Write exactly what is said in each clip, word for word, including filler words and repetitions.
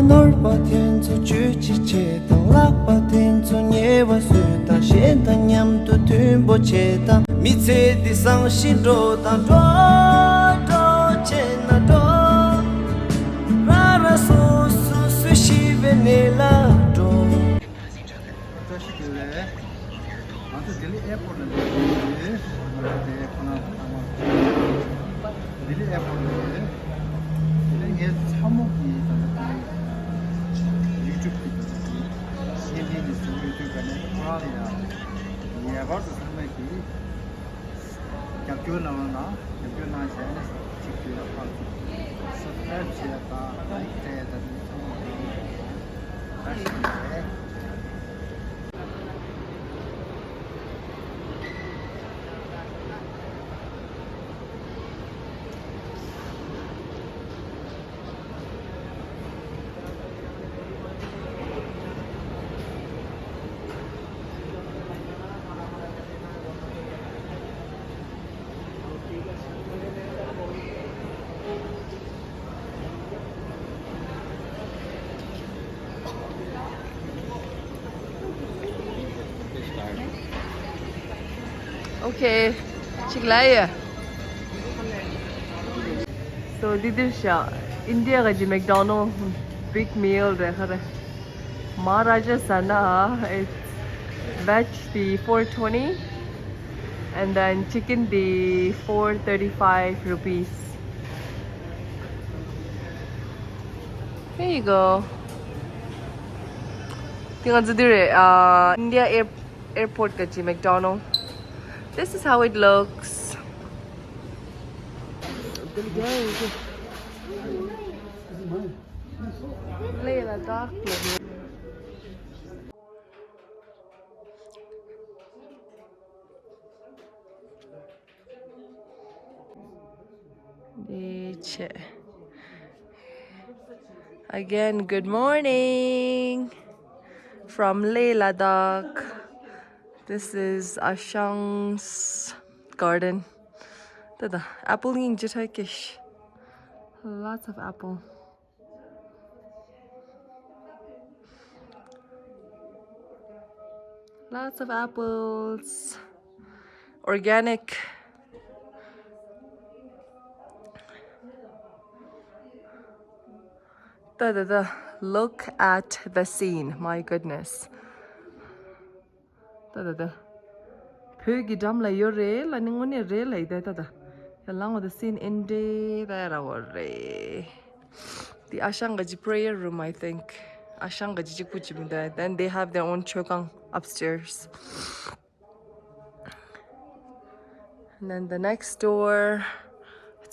ནོར་བ་དེ་ཚོ་བཅོས་ཅི་བྱེད་དང་། ལག་པ་དེ་ཚོ་ཉེ་བ་བཟོས་དང་། གཞན་དང་མཉམ་དུ་མཐུན་པོ་བྱེད་དང་། མི་ཚེ་འདི་བཟང་ཞིང་འགྲོ་དང་། འགྲོ་འགྲོ་བྱེད་ན་འགྲོ། ར་ར་སོ་སོ་སུ་ཤི་བའི་གནས་ལ་འགྲོ། བཀྲ་ཤིས་བདེ་ལེགས། ང་ཚོ་ལྡི་ལི་ཨེར་པོར་ལ་སླེབས་ཡོད། ང་ཚོ་དེ་ཁོ་ན་ཚང་མ་ལྡི་ལི་ཨེར་པོར་ལ་ཡོད། དེ་ངའི་ཚ་མོ་གིས་ད་ལྟ་དེ་ཡུ་ཊུབ་གི་ད་ལྟ་དེ་བརྙན་འཕྲིན་གྱི་བཟོ་ཡོད་དུས་ག་ནས་ཁོ་རང་ལ་ཡང་ངེས་པར་དུ་ཚང་མས་ཀྱིས་རྒྱབ་སྐྱོར་གནང་རོགས་གནང་། རྒྱབ་སྐྱོར་གནང་བྱས་ནས་གཅིག་བརྒྱུད་ལ་ཕར་ཚུར་སབ་སི་ཀ་རེབ་བྱས་དང་ལའིག་སྤྲད་དང་དེ་ཚང་མ་གནང་རོགས་གནང་། བཀྲ་ཤིས་བདེ་ལེགས། Okay, གཅིག་ལ་ཡ། So འདི་འདིར་བཞག India ག་ཅི་McDonald big meal རེད་ཁ་རེད། Maharaja Sana, it's veg the four twenty and then chicken the four thirty-five rupees. Here you go. དེ་ང་ཚོ་འདི་རེད། ཨ། India air airport ག་ཅི་McDonald. This is how it looks. Leh Ladakh. Again, good morning from Leh Ladakh. This is Ashang's garden. ད་ད་apple ཡིན་ཅི་ཧྲ་ཀེ་ཤ། Lots of apple. Lots of apples. Organic. ད་ད་ད། Look at the scene. My goodness. ད་ད་ད། བོད་ཀྱི་འགྲམ་ལ་ཡོད་རེད་ལ་ནི་དངོས་གནས་རེད་ལ་ཡི་ད་ད་ད། ཡ་ལང་བ་ད་སིན་ཨིན་ཌི་ད་ཡ་ར་བ་རེད། The Ashang Gaji prayer room, I think. Ashang Gaji གཅིག་པུ་གཅིག་པུ་འདུག Then they have their own མཆོད་ཁང་upstairs. And then the next door.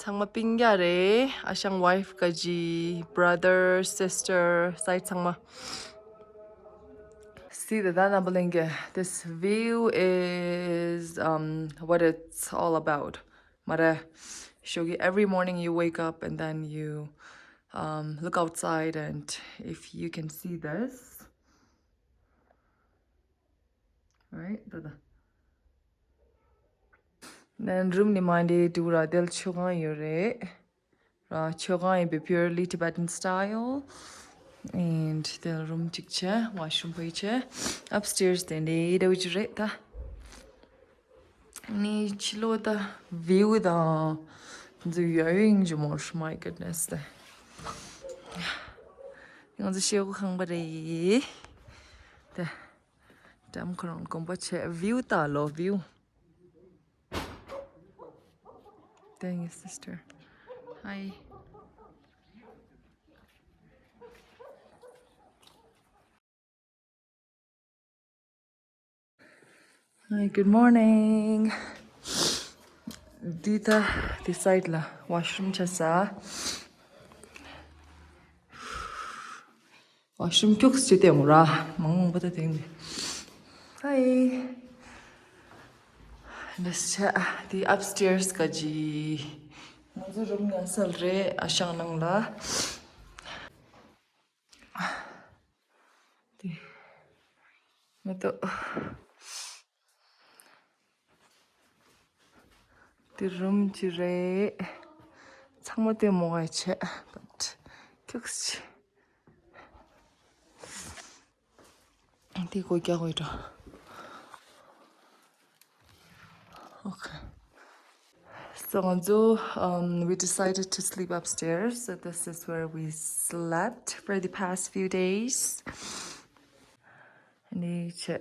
ཚང་མ་སྤུན་ཀྱག་རེད། Ashang wife ག་ཅི། Brother, sister, side ཚང་མ། See the Dana Balinge. This view is, um, what it's all about. Mara, Shogi, every morning you wake up and then you, um, look outside, and if you can see this. Right? ད་ད། Then room ni mande dura del chogang yore. Ra chogang be purely Tibetan style. And del room chikche, washroom paiche. Upstairs then de de ujre ta. Ni chilo ta view da. Zu yawing jumor, my goodness. Da. Yang zu shio khang ba de. Da. Dam khorong gompa che view ta lo view. Thank you, sister. Hi. Hi, good morning. Dita, this side la washroom chasa. Washroom ཁྱུག་ཙམ་བྱས་ཏེ་ཡོང་ར། མང་མང་པོ་ད་དེང་ནས། Hi. Let's check the upstairs ག་ཅི། ང་ཚོ་རུམ་ཉལ་ས་རེད། ཨ་ཞང་ནང་ལ། དེ། མ་གཏོགས། དེ་རུམ་གཅིག་རེད། ཚང་མ་དེ་མོ་བ་བྱས། But ཁྱུག་ཙམ། ཡི་གོ་རྒྱག་འོས་འགྲོ། Okay. So, ང་ཚོ, um, we decided to sleep upstairs. So this is where we slept for the past few days. ནི་ཆེ།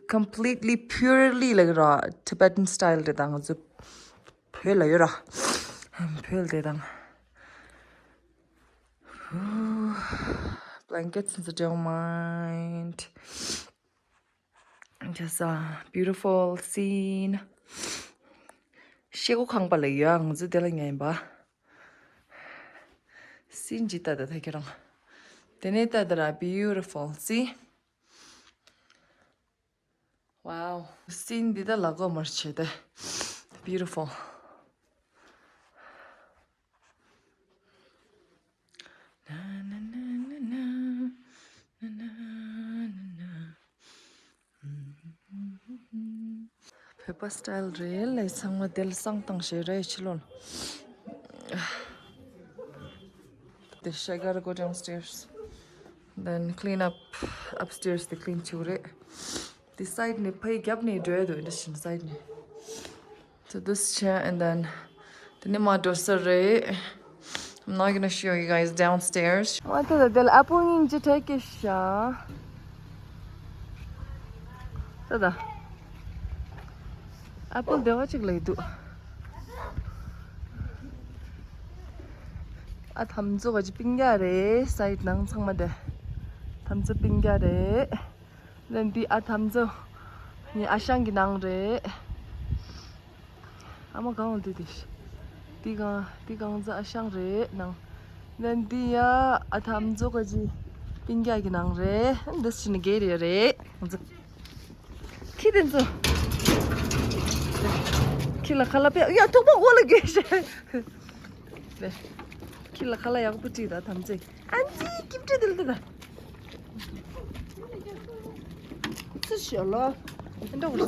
Completely, purely, like, ར། Tibetan style རེད་ད། ང་ཚོ་བོད་ལ་ཡོད་ར། བོད་ལ་དེ་དང་། Blankets, don't mind. Just a beautiful scene. ཤེལ་སྒོ་ཁང་པ་ལ་ཡོད། ང་ཚོ་དེ་ལ་ཉལ་ཡིན་པ། སིན་ཇི་ལྟ་ད་ད་ཁྱེད་རང་། དེ་ནས་ལྟ་ད་ར། Beautiful, see? Wow, སིན་འདི་ད་ལ་གོ་མར་ཆེ་ད། Beautiful. བོད་པ་style རེད་ལས། ཚང་མ་དེ་ལ་བསང་བཏང་ཞེས་རེད་ཕྱི་ལོགས་ལ། This, I gotta go downstairs. Then clean up upstairs. དེ་clean བྱེད་རེད། དེ་side ནས་ཕའི་རྒྱབ་ནས་འགྲོ་ཡ་འདུག་འདི་བཞིན་side ནས། So this chair and then དེ་ནས་མར་འགྲོ་ས་རེད། I'm not gonna show you guys downstairs. ང་ད་ད་དེ་ལ་ཨ་པོ་ངིང་ཅི་ཐད་ཀྱི་ཤ། ད་ད། ཨ་པོ་བདེ་བ་ཅིག་ལས་འདུག་ཨ་ཐམ་ཚོ་ག་ཅི་པིང་རྒྱ་རེད། side ནང་ཚང་མ་དེ་ཐམ་ཚོ་པིང་རྒྱ་རེད། ལན་འདི་ཨ་ཐམ་ཚོ་ངའི་ཨ་ཞང་གི་ནང་རེད། ཨ་མ་གང་འདི་དེ་ཤི། འདི་གང་འདི་གང་ཚོ་ཨ་ཞང་རེད་ནང་། ལན་འདི་ཡ་ཨ་ཐམ་ཚོ་ག་ཅི་པིང་རྒྱ་གི་ནང་རེད། འདི་ཕྱི་ནས་སྒེར་ཡོད་རེད། ང་ཚོ་ཁྱི་དེ་ཚོ་ཁྱི་ལ་ཁ་ལག་པས། ཡ་ཐུག་པ་འོ་ལ་སྐྱེས་ཤག་ཁྱི་ལ་ཁ་ལག་ཡག་པོ་སྤྲད་ད་ཐམ་ཚེ། ཨན་ཙི་ཀིབ་ཀྲི་དིལ་དིལ། ཚུ་ཤོ་ལོ། འདྲ་བོ།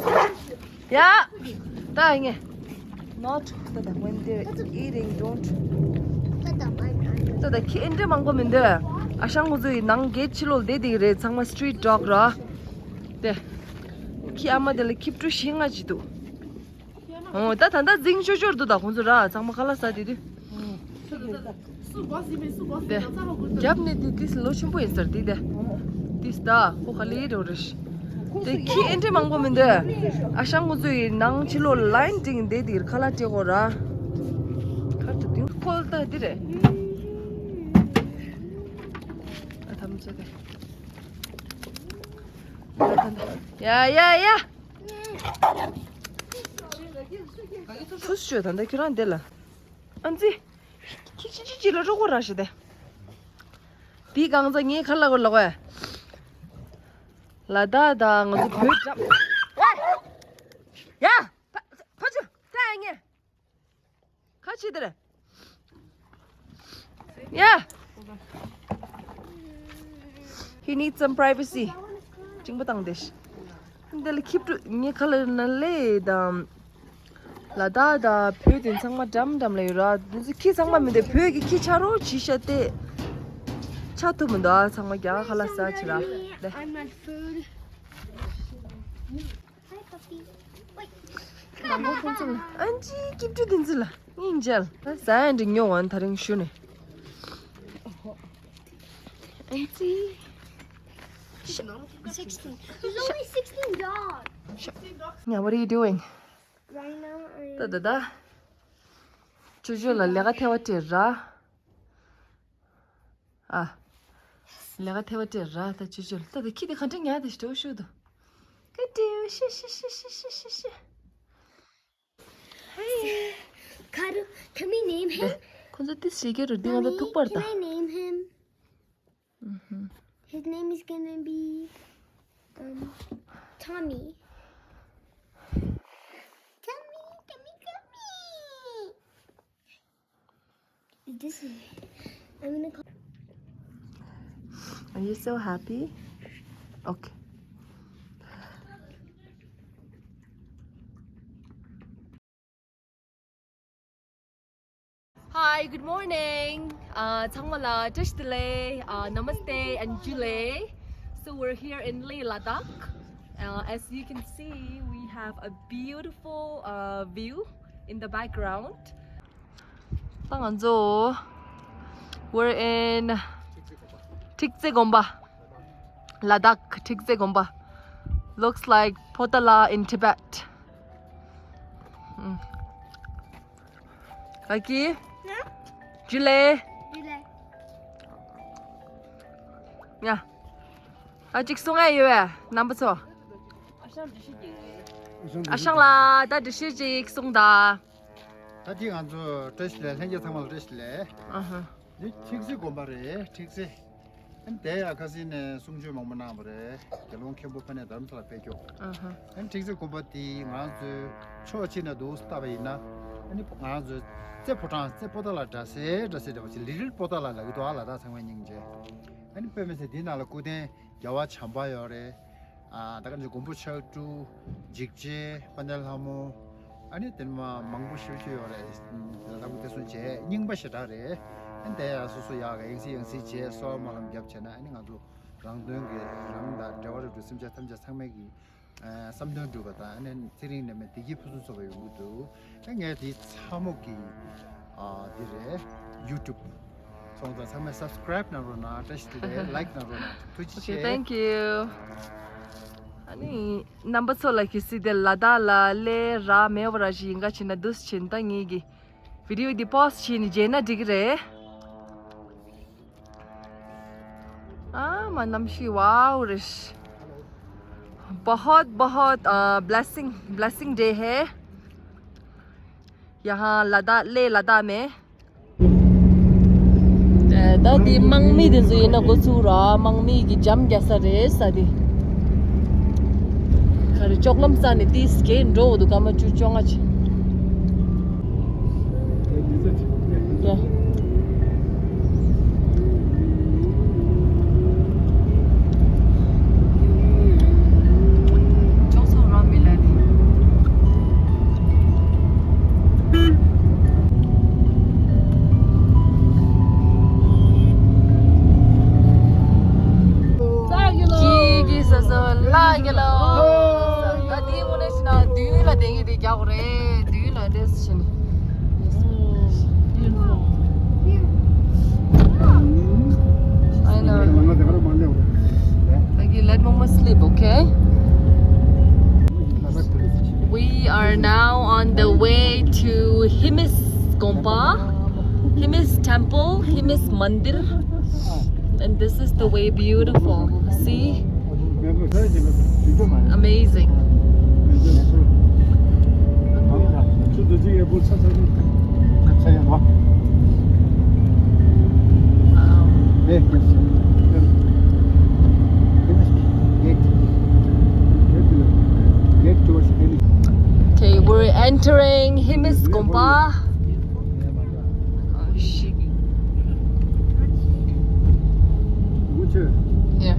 ཡ། ད་ངས། Not ད་ད་when they're eating, don't. ད་ད་ཁྱི་ཨེ་འདྲ་མང་པོ་མི་འདུག་ཨ་ཞང་ངོ་ཚོའི་ནང་གེ་ཕྱི་ལོགས་བསྡད་དེ་རེད། ཚང་མ་street dog ར། དེ། ཁྱི་ཨ་མ་དེ་ལ་ཁྱི་ཕྲུག་བཞི་ལྔ་ཅིག་འདུག་ཨོ་ད་ད་ལྟ་འཛིང་ཤོར་ཤོར་འདུག་ད་ཁོང་ཚོ་ར་ཚང་མ་ཁ་ལག་ཟ་དེ་དུས། སུ་བོ་སི་མེད་སུ་བོ་སི་དེ་མེད་ཚ་བོ་དགོས། རྒྱབ་ནས་དེ་ཏིས་ལོ་ཆེན་པོ་ཡིན་ཟེར་དེ་དེ། ཏིས་ད་ཁོ་ག་ལེ་རོ་རེ་ཤི། དེ་ཁྱི་ཨེ་འདྲ་མང་པོ་མི་འདུག་ཨ་ཞང་ངོ་ཚོ་ཡི་ནང་ཕྱི་ལོགས་ལ་ལའིན་བསྒྲིགས་བསྡད་དེ་ཁ་ལག་སྤྲད་དགོས་ར། ཁར་དུ་དུས་ཁོལ་ད་དེ་རེད། ཨ་ཐམ་ཚོ་དེ། ད་ད་ད། ཡ་ཡ་ཡ། ཚུ་ཤོད་ད་ད་ཁྱོད་རང་དེ་ལ། ཨ་ཙི། ཁྱི་ཁྱི་ཁྱི་ཁྱི་ལ་རོགས་པ་ར་ཤི་དེ། དེའི་གང་ཟག་ངའི་ཁ་ལག་གོ་ལག་བས། ལ་དྭགས་དང་ང་ཚོ་བོད་འགྲམ། ཡ། ཕ་ཕ་ཆུ། ད་ཡ་ངས། ཁ་ཆེ་དེ་རེད། ཡ། He needs some privacy. ཅིང་པ་བཏང་དེ་ཤི། འདི་ལ་ཁྱི་ཕྲུག་ངའི་ཁ་ལ་ན་ལེ་དང་། ལ་དྭགས་དང་བོད་དེ་ཚང་མ་འགྲམ་འགྲམ་ལ་ཡོད་ར། འདི་ཚོ་ཁྱི་ཚང་མ་མི་འདུག་བོད་ཀྱི་ཁྱི་ཆ་རོགས་བྱིས་ཤ་སྟེ། ཆ་ཐུབ་མི་འདུག་ཨ་ཚང་མ་རྒྱ་གར་ཁ་ལག་ཟ་བྱེད་ར། ལེ། I'm not food. Hi, puppy. Wait. མང་པོ་ཁོང་ཚོ་ལ་ཨན་ཅི་ཀིབ་ཀྲི་དེ་ཚོ་ལ་སྙིང་རྗེ་ལ་ཟ་ཡ་འདྲི་ཉོ་བ་ད་རིང་ཞུ་ནས། ཨན་ཅི། Sixteen. She's only sixteen dogs. Nya, what are you doing? Right now, I am. ད་ད་ད། ཅོ་ཅོ་ལ་ལས་ཀ་ཐེ་བ་སྤྲད་ར། ཨ། ལས་ཀ་ཐེ་བ་སྤྲད་ར་ད་ཅོ་ཅོ་ལ། ད་ད་ཁྱི་དེ་ག་འདྲ་ཉལ་དེ་ཤི་དོ་ཤུ་དོ། ཀ་ཏེ་ཤི་ཤི་ཤི། Hey. Karu, can we name him? ཁོ་ཚོ་ཏིས་ཤི་ཀེ་རུ་དེ་ང་ད་ཐུག་པར་ད། Can we name him? Mm-hmm. His name is gonna be, um, Tommy. Tommy, Tommy, Tommy. This is, I'm gonna call. Are you so happy? Okay. Hi, good morning. Uh, ཚང་མ་ལ་བཀྲ་ཤིས་བདེ་ལེགས། Uh, namaste and ཇུ་ལེ། So we're here in Leh Ladakh. Uh, as you can see, we have a beautiful uh, view in the background. ད་ང་ཚོ། We're in Thikze Gompa, Ladakh, Thikze Gompa. Looks like Potala in Tibet. ཨ་ཀི། ཇུ་ལེ། ཇུ་ལེ། ཡ། ཨ་ཅིག་གསུང་ཨེ་ཡོད་བས་རྣམ་པ་ཚོ། ཨ་ཤང་ལ་ད་འདྲི་ཤེས་ཅིག་གསུང་ད། ད་ཅིག་ང་ཚོ་བཀྲ་ཤིས་བདེ་ལེགས། ལྷན་རྒྱས་ཚང་མ་ལ་བཀྲ་ཤིས་བདེ་ལེགས། ཨ་ཧ། འདི་ཁྲིག་སེ་དགོན་པ་རེད། ཁྲིག་སེ། ཨན་དེ་ཡ་ཁ་སང་ནས་གསུང་ཆོས་མང་པོ་གནང་བ་རེད། དགེ་སློང་མཁན་པོ་ཕ་ནས་དྷ་རམ་ས་ལ་ཕེབས་ཀྱོག་ཨ་ཧ། ཨན་ཁྲིག་སེ་དགོན་པ་དེ་ང་ཚོའི་ཕྱོགས་གཅིག་ནས་འདུག་ལྟ་བ་ཡིན་ན། ཨ་ནི་ང་ཚོའི་རྩེ་ཕོ་བྲང་རྩེ་པོ་ཏཱ་ལ་འདྲ་སེ་འདྲ་སེ་འདྲ་བ་ཅིག་ལི་ཊལ་པོ་ཏཱ་ལ་ལབ་ཀྱི་འདུག་ཨ་ལ་དྭགས་ཚང་མས་སྙིང་རྗེ། ཨ་ནི་དཔེ་མི་སྲིད་དེའི་ནང་ལ་སྐུ་རྟེན་རྒྱལ་བ་བྱམས་པ་ཡོད་རེད། ཨ་ད་ག་ནི་མགོན་པོ་ཕྱག་དྲུག་འཇིགས་བྱེད་དཔལ་ལྡན་ལྷ་མོ། ཨ་ནི་དེ་མ་མང་པོ་ཞེ་པོ་ཅིག་ཡོད་རེད། ལ་དྭགས་པོ་བསྟན་སྲུང་བྱས་རྙིང་པ་ཞེ་དྲག་རེད། ཨ་ནི་དེ་ཡང་སོ་སོ་ཡག་ག་ཡང་སྲིད་ཡང་སྲིད་བྱས་གསོལ་བ་སྨོན་ལམ་བརྒྱབ་བྱས་ན། ཨ་ནི་ང་ཚོ་རང་དོན་གྱི་རང་དང་འབྲེལ་བ་རིགས་དྲུག་སེམས་ཅན་ཐམས་ཅད་ཚང་མས་ཀྱི་ཨ་བསམ་དོན་འགྲུབ་པ་དང་། ཨ་ནི་ཚེ་རིང་ནད་མེད་བདེ་སྐྱིད་ཕུན་སུམ་ཚོགས་པ་ཡོང་གི་འདུག་ཨ་ངས་དེ་ཚ་མོ་གི་ཨ་འདི་རེད། ཡུ་ཊུབ་སོང་ཙང་ཚང་མས་སབ་སི་ཀ་རེབ་གནང་རོགས་གནང་། བཀྲ་ཤིས་བདེ་ལེགས། ལའིཀ་གནང་རོགས་གནང་། ཐུགས་རྗེ་ཆེ། Okay, thank you. ཨ་ནི་རྣམ་པ་ཚོ་ལ་གལ་སྲིད་དེ་ལ་དྭགས་ལ་སླེབས་རག་མེད་པ་ར་ཞིག་ཡིན་ག་བྱས་ན། འདུག་སེ་བྱས་ན་ད་ངེད་ཀྱི་བི་ཌི་ཡོ་འདི་པོ་སི་ཊི་བྱས་ནས་མཇལ་ན་འགྲིག་གི་རེད། ཨ་མ་གནམ་གཤིས་ཝའོ་རེད། बहुत बहुत अ, blessing blessing day है यहाँ लद्दाख, लेह लद्दाख में। ད་དེ་དམག་མི་དེ་ཚོ་ཡིན་ན་འགོ་ཚུགས་ར། དམག་མི་གི་འཇམ་རྒྱག་ས་རེད་ས་དེ། ག་རེ་ཅོག་ལམ་ས་ནས་ཏིས་གེ་འགྲོ་འདུག་སྐར་མ་བཅུ་བཅོ་ལྔ་ཅིག་ཀི་ཀི་སོ་སོ་ལ་གི་ལོ། ད་དེའི་མོ་ནས་ཤི་ན་དུས་ལ་དེ་གི་དེ་རྒྱག་རེད། དུས་ལ་དེ་ཤི་ནི། I know. Okay, let Mama sleep, okay? We are now on the way to Himis Gompa, Himis Temple, Himis Mandir. And this is the way, beautiful. See? Amazing. Wow. Okay, we're entering Himis Gompa. Oh, shit. Yeah.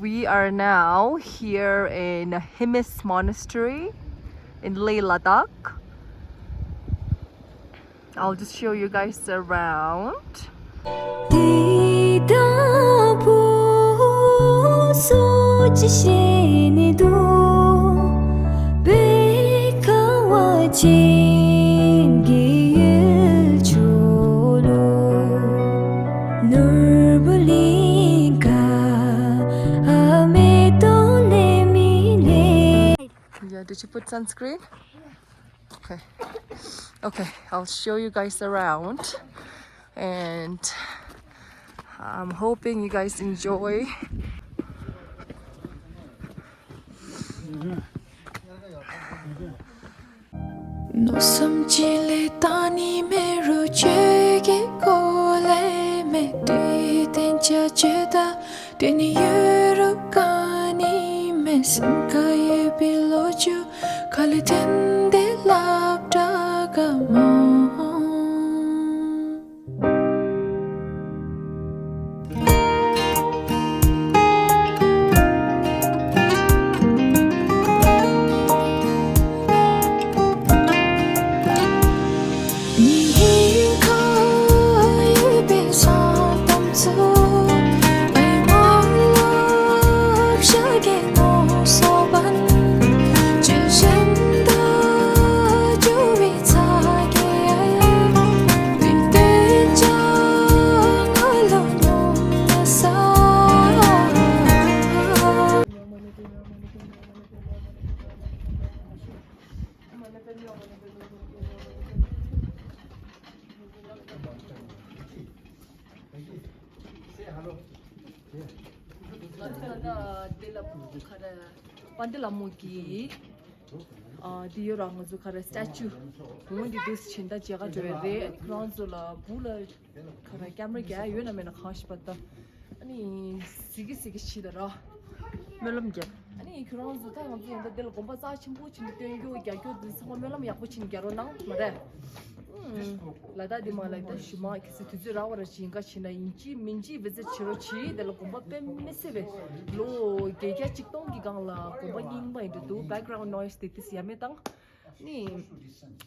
We are now here in Himis Monastery in Leh Ladakh. I'll just show you guys around. དེ་ལྟ་བུ་སུ་ཅི་ཤེས་ནས་འདུག་པའི་ཁ་བ་ཅན་གྱི་ཡུལ་ཕྱོགས་ལ། ནོར་བུ་གླིང་ག་ཨ་མེ་ཏོག་ལེ་མི་ལེ། Yeah, did you put sunscreen? Okay. Okay, I'll show you guys around. And I'm hoping you guys enjoy. ང་ཚོ་ད་ལྟ་དེ་ལ་ག་རེ་དཔལ་ལྡན་ལྷ་མོ་གི་ཨ་འདི་ཡོད་ར། ང་ཚོ་ག་རེ་སི་ཊེ་ཅུ་འོང་འདི་དུས་ཕྱིན་ད་མཇལ་ཁ་འགྲོ་ཡ་རེད། ཁྱོད་རང་ཚོ་ལ་བུ་ལ་ག་རེ་ཀེམ་ར་རྒྱག་ཡ་ཡོད་ན་མེད་ན་གང་ཤེས་པ། ད་ཨ་ནི་གཟིགས་གི་གཟིགས་གི་ཕྱིན་ད་ར། སྨོན་ལམ་རྒྱབ། ཨ་ནི་ཁྱོད་རང་ཚོ་ད་ང་ཚོ་ཡིན་ད་འདི་ལ་དགོན་པ་རྩ་ཆེན་པོ་ཕྱིན་ནས་སྟོན་རྒྱུ་རྒྱག་རྒྱུ་འདི་ཚང་མ་སྨོན་ལམ་ཡག་པོ་ཕྱིན་རྒྱག་རོགས་གནང་མ་རེད། ལ་དྭགས་འདི་མ་ལ་ད་ཞུ་མ་གི་སི་དུས་ཚོད་རག་པ་ར་ཞིང་ཁ་ཕྱིན་ན་ཡིན་གཅིག་མིན་གཅིག་བི་ཛིཊ་བྱེད་རོགས་གྱིས། དེ་ལ་དགོན་པ་དཔེ་མི་སྲིད་པའི་ལོ་བརྒྱད་བརྒྱ་ཆིག་སྟོང་གི་སྒང་ལ་དགོན་པ་རྙིང་པ་ཡིན་འདྲ་འདུག་བེག་གྷ་རའུན་ཌི་ནོ་ཡིས་དེ་ཏིས་ཡ་མེད་དང་། ནི་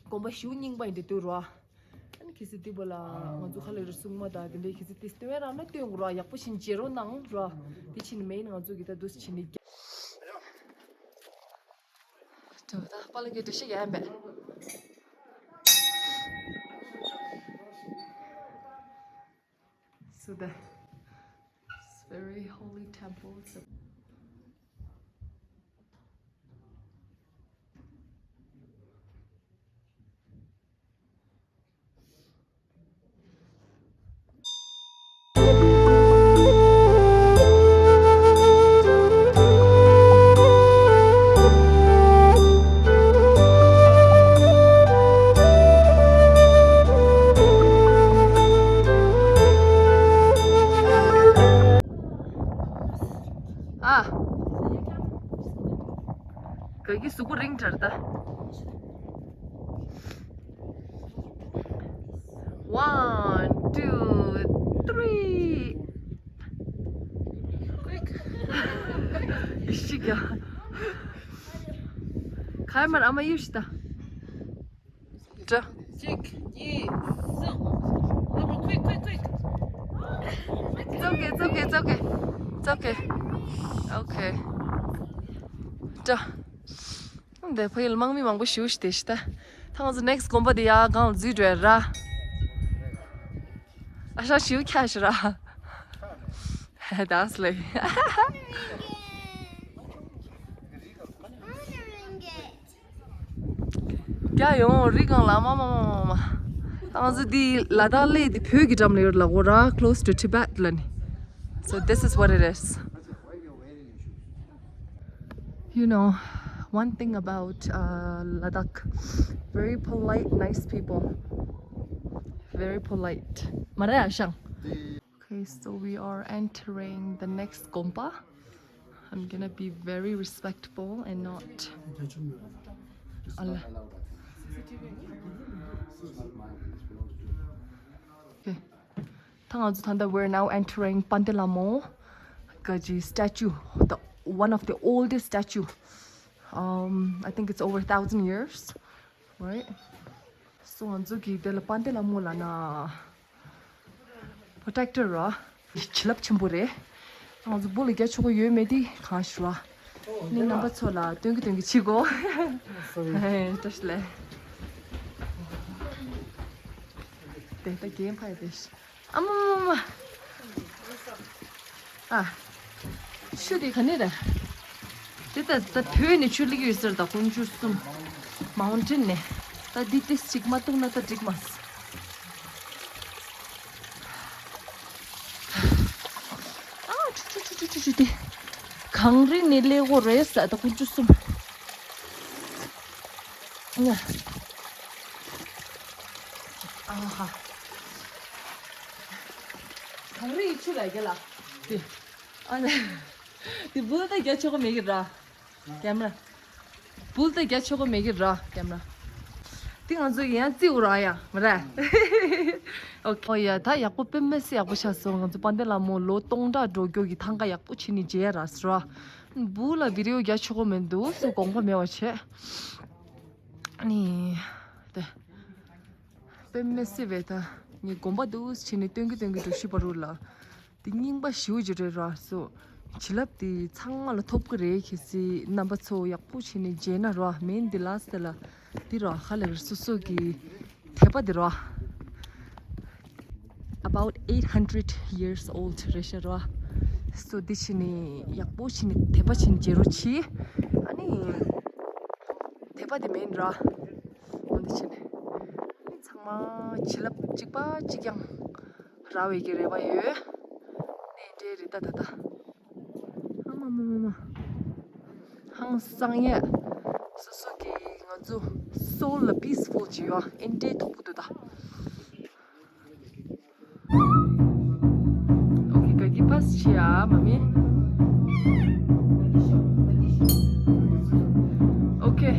དགོན་པ་ཞེ་པོ་རྙིང་པ་ཡིན་འདྲ་འདུག་ར། ཨ་ནི་གལ་སྲིད་འདི་པོ་ལ་ང་ཚོ་ཁ་ལ་རི་སྲུང་མ་དང་དེ་འདྲའི་གལ་སྲིད་དེ་སྟོན་ཡ་རག་ན་སྟོན་དགོས་ར། ཡག་པོ་ཕྱིན་མཇལ་རོགས་གནང་ར། དེ་ཕྱིན་མེད་ན་ང་ཚོ་གི་ད་དུས་ཕྱིན་ནི་རྒྱ། ད་པ་ལ་གི་འདྲ་ཞིག་ཡ་མེད། So the it's very holy temple. So ཨ། ག་གི་གཟུགས་པོ་རིང་དྲགས་ད། One, two, three. Quick. ཤི་ག་ཁ་མར་ཨ་མ་ཡུ་ཤི་ད། ཏྲ། གཅིག་གཉིས། གསུམ། ཨ་མ། Quick, quick, quick. It's okay, it's okay, it's okay. It's okay. Okay. ཏྲ། འདི་ཕ་ཡུལ་དམག་མི་མང་པོ་ཞེ་པོ་ཞིག་དེ་ཤི་ད། ད་ང་ཚོ་ནེག་སི་ཊི་དགོན་པ་དེ་ཡར་སྒང་ལ་འཛུལ་འགྲོ་ཡ་ར། ཨ་ཤ་ཞེ་པོ་ཁྱག་ཤི་ར། That's like རྒྱ་ཡོང་རི་སྒང་ལ་མ་མ་མ་མ་མ། ང་ཚོ་འདི་ལ་དྭགས་གླེ་འདི་བོད་ཀྱི་འགྲམ་ལ་ཡོད་ལ་གོ་ར། Close to Tibet ལ་ནི། So this is what it is. You know, one thing about uh, Ladakh, very polite, nice people. Very polite. མ་རེད་ཨ་ཤང་། Okay, so we are entering the next དགོན་པ. I'm gonna be very respectful and not. Okay. ད་ང་ཚོ་ད་ལྟ་we're now entering དཔལ་ལྡན་ལྷ་མོ་གི་ཅིག་statue, the one of the oldest statue. Um, I think it's over a thousand years, right? So ང་ཚོ་གི་དེ་ལ་དཔལ་ལྡན་ལྷ་མོ་ལ་ན། Protector ར། བྱིན་རླབས་ཆེན་པོ་རེད། ང་ཚོ་བུ་ལ་རྒྱག་ཆོག་གི་ཡོད་མེད་དེ་གང་ཞུ་ར། ནི་རྣམ་པ་ཚོ་ལ་སྟོན་གི་སྟོན་གི་ཕྱི་གོ། Sorry. བཀྲ་ཤིས་བདེ་ལེགས། དེ་ལྟ་རྒན་ཕ་ཡི་དེ། ཨ་མ་མ་མ། ཨ། ཆུ་དེ་ག་ནས་རེད། དེ་ད་ད་བོད་ནས་ཆུ་ལེགས་ཡོད་ཟེར། ད་དཀོན་མཆོག་གསུམ། མའུན་ཊེན་ནས། ད་འདི་ཏིས་གཅིག་མ་བཏུང་ན་ད་འགྲིག་མ་སོང་། ཨ་ཆུ་ཆུ་ཆུ་ཆུ་ཆུ་དེ། གངས་རི་ནས་ལེགས་གོ་རེད་ཟེར། ད་དཀོན་མཆོག་གསུམ། ཨ་ཧ། གངས་རི་ཡི་ཆུ་ལ་རྒྱ་ལ། དེ། ཨ་ནི། དེ་བུ་ད་རྒྱ་ཆོག་གི་མེད་གི་ར། ཀེམ་ར། བུ་ད་རྒྱ་ཆོག་གི་མེད་གི་ར་ཀེམ་ར། དེ་ང་ཚོ་ཡང་རྩིས་འུ་ར་ཡ་མ་ར། ཨོ་ཁེ། ཨོ་ཡ་ད་ཡག་པོ་དཔེ་མི་སྲིད་ཡག་པོ་ཆགས་སོང་། ང་ཚོ་དཔལ་ལྡན་ལྷ་མོ་ལོ་སྟོང་ཕྲག་འགྲོ་རྒྱུ་གི་ཐང་ག་ཡག་པོ་བྱིན་ནས་མཇལ་ཡ་རག་སོང་ར། བུ་ལ་བི་ཌི་ཡོ་རྒྱ་ཆོག་གི་མི་འདུག་སུ་དགོངས་པ་མེད་པ་བྱས། ཨ་ནི། དེ། དཔེ་མི་སྲིད་པའི་ད་ངས་དགོངས་པ་འདུག་བྱས་ནས་སྟོན་གི་སྟོན་གི་འགྲོ་ཤི་བ་རུ་ལ། དེ་རྙིང་པ་ཞེ་པོ་ཅིག་རེད་ར་སོ། བྱིན་རླབས་དེ་ཚང་མ་ལ་ཐོབ་གི་རེད། གལ་སྲིད་རྣམ་པ་ཚོ་ཡག་པོ་བྱས་ནས་མཇལ་ན་ར། མེན་དེ་ལ་སྟེ་ལ་དེ་ར་ཧ་ལས་ར་སོ་སོ་གི་དད་པ་དེ་ར། About eight hundred years old རེད་ཤག་ར། སོ་དེ་བྱས་ནས་ཡག་པོ་བྱས་ནས་དད་པ་བྱས་ནས་མཇལ་རོགས་གྱིས། ཨ་ནི་དད་པ་དེ་མེན་ར། འོ་དེ་བྱས་ནས་ཚང་མ་བྱིན་རླབས་གཅིག་པ་གཅིག་རྐྱང་རག་པའི་གི་རེ་བ་ཡོད། དེ་ ད་ད་ད། ཨ་མ་མ་མ་མ། ཧང་སང་ཡ། སོ་སོ་གི་ང་ཚོ་soul ལ་peaceful བྱེད་ཡོད། ཨེ་འདྲའི་ཐོག་པོ་འདུག་ད། ཨོ་ཁེ། ག་གི་པཱས་ཆེ་ཨ་མ་མེ། ཨོ་ཁེ།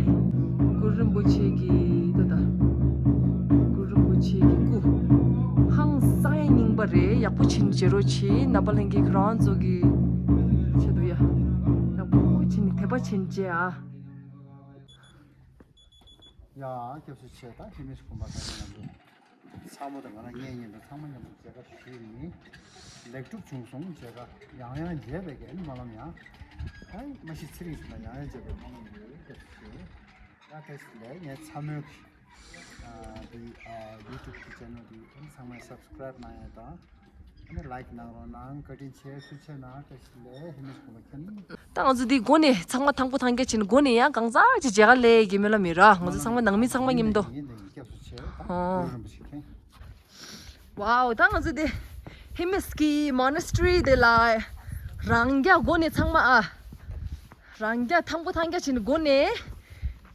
གུ་རུ་རིན་པོ་ཆེ་གི་ད་ད། གུ་རུ་རིན་པོ་ཆེ་གི་སྐུ། ཧང་སང་ཡ་རྙིང་པ་རེད། ཡག་པོ་བྱིན་བྱེད་རོགས་བྱེད། ནད་པ་ལྷན་རྒྱས་ཁྱེད་རང་ཚོ་གི་ཆེད་དུ་ཡ། ཡག་པོ་བྱིན་དད་པ་བྱིན་བྱེད་ཨ། ཡ། སྐྱབས་སུ་མཆི། ད་ཧེ་མིས་དགོན་པ་ད་ང་ཚོ་ཚང་མ་དང་ང་རང་ངའི་ཉིན་དུ་ཚང་མ་མཉམ་དུ་མཇལ་ཁ་ཞུས་ནི་ལེགས་གྲུབ་བྱུང་སོང་། མཇལ་ཁ་ཡང་ཡང་མཇལ་བའི་གི་སྨོན་ལམ་ཡང་། ཨ་མ་གཞི་ཚེ་རིང་ཟེར་ན་ཡང་ཡང་མཇལ་བའི་སྨོན་ལམ་ཡོད། སྐྱབས་སུ་མཆི། ད་དེ་ལས་ངའི་ཚ་མོའི་གི་ཨ་འདི་ཨ་ཡུ་ཊུབ་གི་ཆེ་ནལ་འདི་ཚང་མས་སབ་སི་ཀ་རེབ་གནང་ཡ་དང་། ཨ་ནི་ལའིཀ་གནང་རོགས་གནང་། བཀའ་དྲིན་ཆེ། ཐུགས་རྗེ་གནང་། བཀྲ་ཤིས་བདེ་ལེགས། ཧེ་མིས་དགོན་པ་མཁྱེན། ད་ང་ཚོ་འདི་སྒོ་ནས་ཚང་མ་ཐང་པོ་ཐང་རྒྱ་ཕྱིན། སྒོ་ནས་ཡང་གང་ཟག་ཅིག་མཇལ་ཁ་སླེབས་ཀྱི་སྨོན་ལམ་ཡོད་ར། ང་ཚོ་ཚང་མ་ནང་མི་ཚང་མ་མཉམ་དུ། ཡིན་ད་ཡིན། སྐྱབས་སུ་མཆི། ད་ཨོ། གུ་རུ་རིན་པོ་ཆེ་མཁྱེན། ཝའོ། ད་ང་ཚོ་འདི་ཧེ་མིས་ཀྱི་མོ་ནེ་སི་ཊི་རི་དེ་ལ་རང་རྒྱ་སྒོ་ནས་ཚང་མ་ཨ། རང་རྒྱ་ཐང་པོ་ཐང་རྒྱ་ཕྱིན་སྒོ་ནས་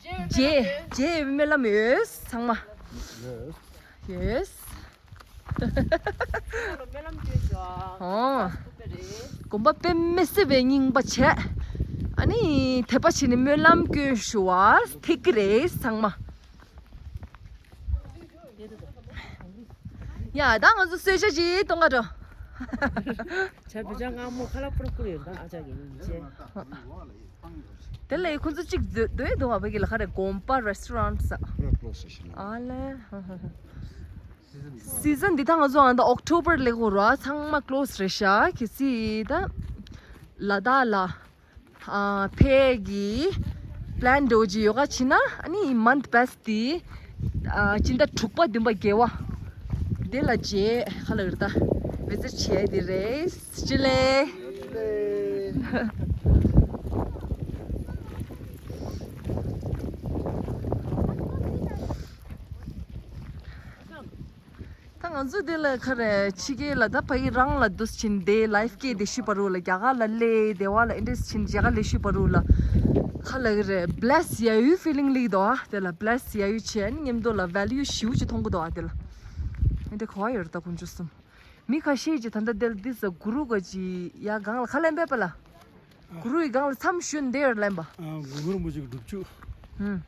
མཇལ་མཇལ་སྨོན་ལམ་ཡོད་ཚང་མ། ཡོད། ཡོད། ཨོ། དགོན་པ་དཔེ་མི་སྲིད་པའི་རྙིང་པ་བྱས། ཨ་ནི་དད་པ་བྱས་ནས་སྨོན་ལམ་སྐྱོན་ཞུ་བ་ཐིག་གི་རེད་ཚང་མ། ཡ། ད་ང་ཚོ་གསོལ་ཇ་ཅིག་གཏོང་ག་འགྲོ། ཇ་བི་ཇ་ང་མོ་ཁ་ལག་པུར་བསྐུར་ཡོད། ད་ཨ་ཅག་གི་ཡིན་ཅེ། དེ་ལས་ཁོ་ཚོ་གཅིག་སྡོད་སྡོད་འདུག་ཨ། བ་གི་ལ་ཁ་རེ་དགོན་པ་རེ་སི་ཊོ་རན་ཊི་ས། ཨ་ལེ། སི་ཛན་འདི་ད་ང་ཚོ་ཨ་ད་ཨོག་ཊོ་བར་ལེགས་འོ་ར་ཚང་མ་ཀློ་སི་རེད་ཤག་གལ་སྲིད་ད་ལ་དྭགས་ལ་ཨ་ཕེབས་ཀྱི་པི་ལན་འགྲོ་གི་ཡོད་ག་ཕྱིན་ན། ཨ་ནི་མན་ཐི་བེ་སི་ཊི་དེ་ཨ་སྤྱི་ཟླ་དྲུག་པ་བདུན་པ་བརྒྱད་པ་དེ་ལ་མཇལ་ཁ་ལ་རེད། ད་བི་ཛིཊ་བྱས་དེ་རེད། ཅི་ལེ། ད་ང་ཚོ་དེ་ལ་ཁ་རེ་ཕྱི་རྒྱལ་ལ་ད་ཕ་གི་རང་ལ་འདུག་ཕྱིན་དེ་ལའིཕ་སྐྱེལ་དེ་ཤུ་པ་རུ་ལ་རྒྱ་གར་ལ་ལས་དེ་བ་ལ་ཨིན་ཌི་ཡ་ཕྱིན་རྒྱ་གར་ལས་ཤུ་པ་རུ་ལ་ཁ་ལ་གི་རེ་བི་ལེ་སི་ཡ་ཡུ་ཕི་ལིང་ལིག་དོ་ཨ། དེ་ལ་བི་ལེ་སི་ཡ་ཡུ་ཆེ། ཨ་ནི་མཉམ་དུ་ལ་ཝེ་ལུ་ཞུ་ཅི་མཐོང་གི་དོ་ཨ། དེ་ལ་ཨིན་ཌི་ཡ་གོ་ཡོད་རེད། ད་ཁོང་ཚོ་གསུམ་མི་ཁ་ཤས་ཀྱི་ད་ལྟ་དེ་ལ་དེ་ས་གུ་རུ་ག་ཅི་ཡ་གང་ལ་ཁ་ལེན་པས་པ་ལ། གུ་རུའི་སྒང་ལ་མཚམས་ཞུ་འདིར་ལེན་པ། ཨ། གུ་རུ་རིན་པོ་ཆེ་གི་སྒྲུབ་ཆུ། ཧུམ།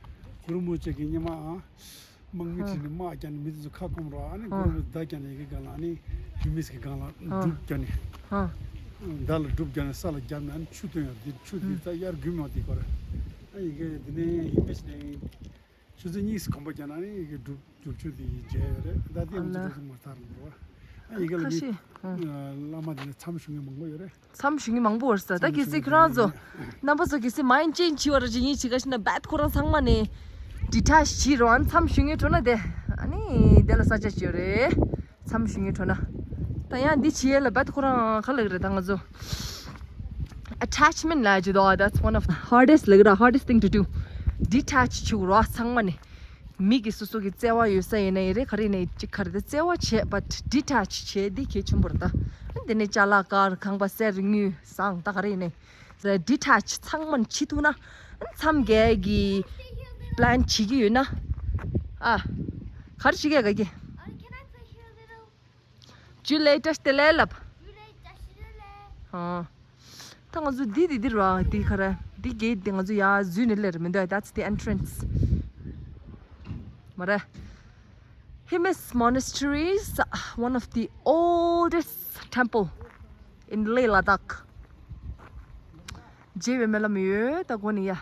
གུ་རུ་རིན་པོ་ཆེ་གི་སྙེ་མ་ཨ། དམག་མི་ཧུམ། ཁྲིད་ནས་དམག་རྒྱག་ནས་མི་དེ་ཚོ་ཁ་སྐོམ་རོགས། ཨ་ནི་ཧུམ། གུ་རུ་རིན་པོ་ཆེ་མདའ་རྒྱག་ནས་ཡི་གེ་སྒང་ལ་ཨ་ནི་ཧེ་མིས་ཀྱི་སྒང་ལ་ཧུམ། སྒྲུབ་རྒྱག་ནས། ཧུམ། མདའ་ལ་སྒྲུབ་རྒྱག་ནས་ས་ལ་བརྒྱབ་ནས་ཨ་ནི་ཆུ་བཏོན་ཡོད། དེ་ཆུ་དེ་ཧུམ། ས་དབྱར་དགུན་མ་དེ་སྐོར། ཨ་ཡི་གེ་དེ་ནས་ཧེ་མིས་ནས། ཆུ་ཚོད་གཉིས་གོམ་པ་རྒྱག་ན་ནི་ཡི་གེ་སྒྲུབ་སྒྲུབ་ཆུ་དེ་ཡི་མཇལ་ཡོད་རེད། ད་ལྟའི་ཨ་ང་ཚོ་ལ་འགྲོ་སོང་མ་ཐར་འགྲོ་བ། ཨ་ཡི་གེ་ལ་ཁ་མི་ཤས། ཨ། བླ་མ་དེ་ནས་མཚམས་ཞུ་མཁན་མང་པོ་ཡོད་རེད། མཚམས་ཞུ་མཁན་མང་པོ་ཡོད་རེད་ས། ད་མཚམས་གལ་སྲིད་ཞུ་ཁྱོད་རང་ཚོ་མཁན་རྣམ་པ་ཚོ་གལ་སྲིད་མའིན་ཌ་ཅེན་ཇི་བྱེད་པ་ར་ཅིག་ཡིན་ཅིག་ག་ཤི་ན་བད་ཁོ་རང་ཚང་མ་ནས་ཌི་ཊེཆ་བྱེད་རོགས། ཨ་ནི་མཚམས་ཞུ་མཁན་འགྲོ་ན་དེ་ཨ་ནི་དེ་ལ་ས་ཆ་ཅིག་ཡོད་རེད། མཚམས་ཞུ་མཁན་འགྲོ་ན། ད་ཡང་འདི་བྱེད་ཡས་ལ་བད་ཁོ་རང་ག་ལ་གི་རེད། ད་ང་ཚོ་ཨ་ཊེཆ་མེན་ཊི་ལ་ཇི་དོ། That's one of the hardest ལ་གི་ར་hardest thing to do. ཌི་ཊེཆ་བྱེད་དགོས་ར་ཚང་མ་ནས། མི་གི་སོ་སོ་གི་བརྩེ་བ་ཡོད་ས་ཡིན་ན་ཡིན་རེད། ག་རེ་ཡིན་ནའི་ཅིག་ག་རེ་ད་བརྩེ་བ་བྱས་པ་ཌི་ཊེཆ་བྱས་འདི་གལ་ཆེན་པོ་རེད་ད། འདི་ནས་ཅ་ལག་དཀར་ཁང་པ་གསེར་དངུལ་ཟངས་ད་ག་རེ་ཡིན་ནའི་ཌི་ཊེཆ་ཚང་མ་བྱེད་ཐུབ་ན་མཚམས་བརྒྱད་ཀྱི་པི་ལན་བྱེད་ཀྱི་ཡོད་ན། ཨ། ག་རེ་བྱེད་ཀྱི་ག་གི Julie, just a little. ཨ། ད་ང་ཚོ་འདི་འདི་འདི་ར་འདི་ག་རེ་འདི་གེ་ཊི་འདི་ང་ཚོ་ཡར་འཛུལ་ནས་སླེབས་མི་འདུག That's the entrance. མ་རེད། Hemis Monastery is one of the oldest temple in Leh Ladakh. མཇལ་བའི་སྨོན་ལམ་ཡོད་ད་གོ་ནི་ཡ།